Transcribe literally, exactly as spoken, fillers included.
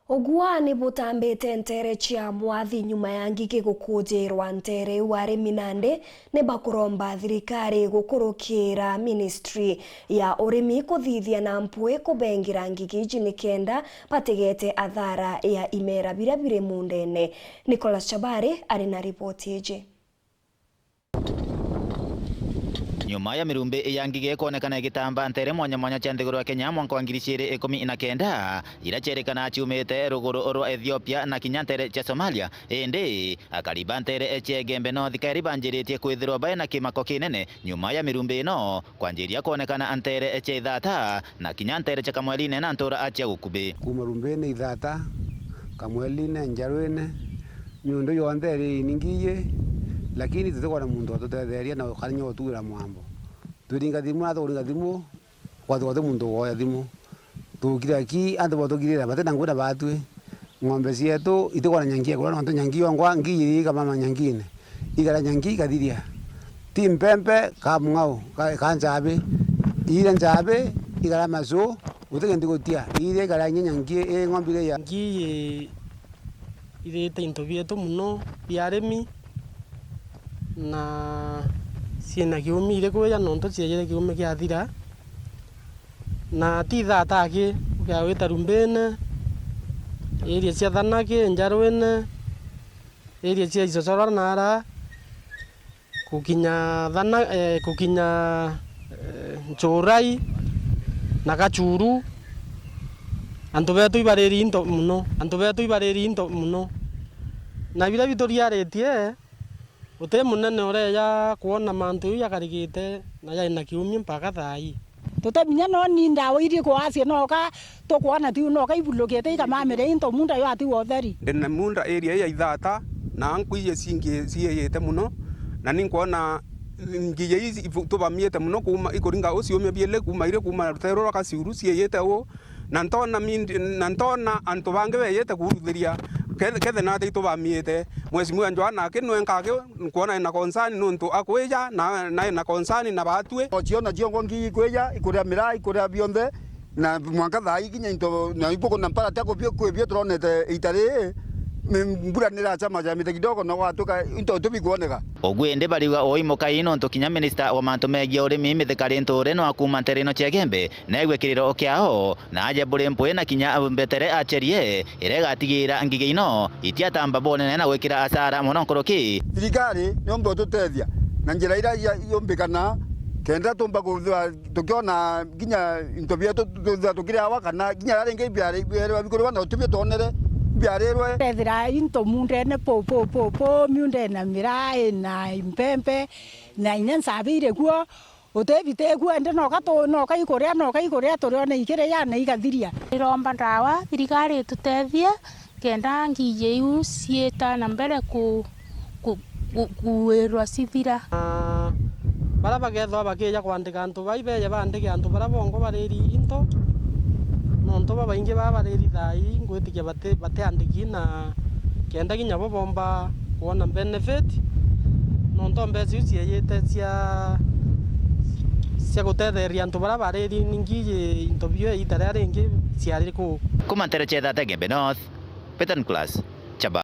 Ugwa ni butambite nteere cia mwathi nyuma ya ngigi gukujirwa nteere iu arimi nandi ni bakuromba thirikari gukurukira ministry ya urimi kuthithia na mpwi kubengira ngigi iji nikenda batigete athara ya imera biria biri mundene. Nicholas Chabari ari na ripoti iji. Nyuma ya mirumbi ya ngigi kwonekana igitamba nteere mwanya mwanya cia nthiguru ya Kenya mwanka wa ngiri ciiri ikumi na kenda, iria cierikana ciumite ruguru rwa Ethiopia na kinya nteere cia Somalia, indi akari ba nteere cia Igembe North kairi banjiritie kwithirwa baina kimako kinene nyuma ya mirumbi ino kwanjiria kwonekana nteere cia Ithata na kinya nteere cia Kamweliine na ntura cia gukubi. Kuuma rumbine Ithata, Kamweliine, Njarwine, miundu yonthe iri ini ngiiji, lakini tutikwona muntu watutetheria na ukarinya utuira mwambo. Twiringa thimu na tukuringa thimu, kwathiwa ti muntu ukoya thimu. Tukire ki antu batukirira bati na ngui na batwi. Ng'ombe cietu itikwona nyangi ya kuria, nontu nyangi yongwa ngiiji ikamama nyangine. Ikaria nyangi ikathiria. Ti mpempe, ka mung'au, ka, ka nchabi. Iria nchabi, ikaria macu, guti kintu igutia. Iria ikaria inya nyangi, i ng'ombe iria ya. Ngiiji irite into bietu mono bia arimi, na ciina kiumi iri kwija nontu ciejire kiumi giathira. Na ti Ithata aki, ukea wita rumbine, area cia Thanaki, Njarwine, area cia Ichochora nara, kukinya Thana-, eh, kukinya, eh, Nchurai na Gachuru, antu betu ibariri into mono, antu betu ibariri into mono. Na biria bituriaritie, guti munene ureja kwona mantu jau jakarikite na jari na kiumia mpaka thaa ii. Tuti binya no ni ndawa iria ikwacia noka tukwona tiu noka ibulukite ikamamire into munda yo ati wa utheri. Ndi na munda area ya Ithata, na nkuiji cingi ciiyite mono, na ni nkwona ngiji ii ibu-, tubamiite mono kuuma ikuringa uciumia biele kuuma iri kuuma ruteere rwa Kasiuru ciiyite uu, na ntona mindi-, na ntona antu bangi beeyite kuuruthiria kethe, kethe nati itubamiite. Mheshimiwa Joana aki nwe nkaki nkwona ena concern nuntu akwija na, na ena concern na batwi. Ociona ciongo ngi ikwija, ikuria miraa, ikuria bionthe, na mwanka thaa ii kinya into, na ibuku na mpara tia kubio, kwibio turonete ita rii, mi-, mbura niracama camite kidogo na gwatuka into tu bikwoneka. Ugu indi bariuga ui mukai nontu kinya minista wa mantu megie urimi Mithika Linturi no akuuma nteere ino cia Igembe, neegue kiriro kiao, na aje buri mpwi na kinya mbetere acerie, iria igatigiira ngigi ino itiatamba bunene na gwikira asara mono nkuruki. Thirikari niumba ututethia na njira iria ya-, yumbikana, kenda tumba kuthwa tukiona kinya into bietu tuthwa tukiri awa, kana kinya riria ringi biari-, biarwa bikuriwa na utibio twonere biarirwe. Tethira into mundene pu, pu, pu, pu, miundene na miraa, na impempe, na inya nsabi iri kuo. Utibiti kuo, indi noka tu-, noka ikuria, noka ikuria, turione ikiria na igathiria. Ndiromba ndawa, thirikari itutethie, kenda ngiji iu ciita na mbere ku-, ku-, ku-, kuirwa cithira. Na baria bakethwa bakija kwandika antu bai, beje bandike antu baria bongwa bariri into, nontu babaingi baa bariri thaa ii ngwitikia bati-, batiandiki, na kenda kinya bo bomba kwona benefit, nontu mbeca iu ciejite cia, cia gutetheria antu baria bariri ningi into bio iita riria ringi ciari kuu. Kuma ntere cia Ithata Igembe North, Peter Nicholas, Chaba.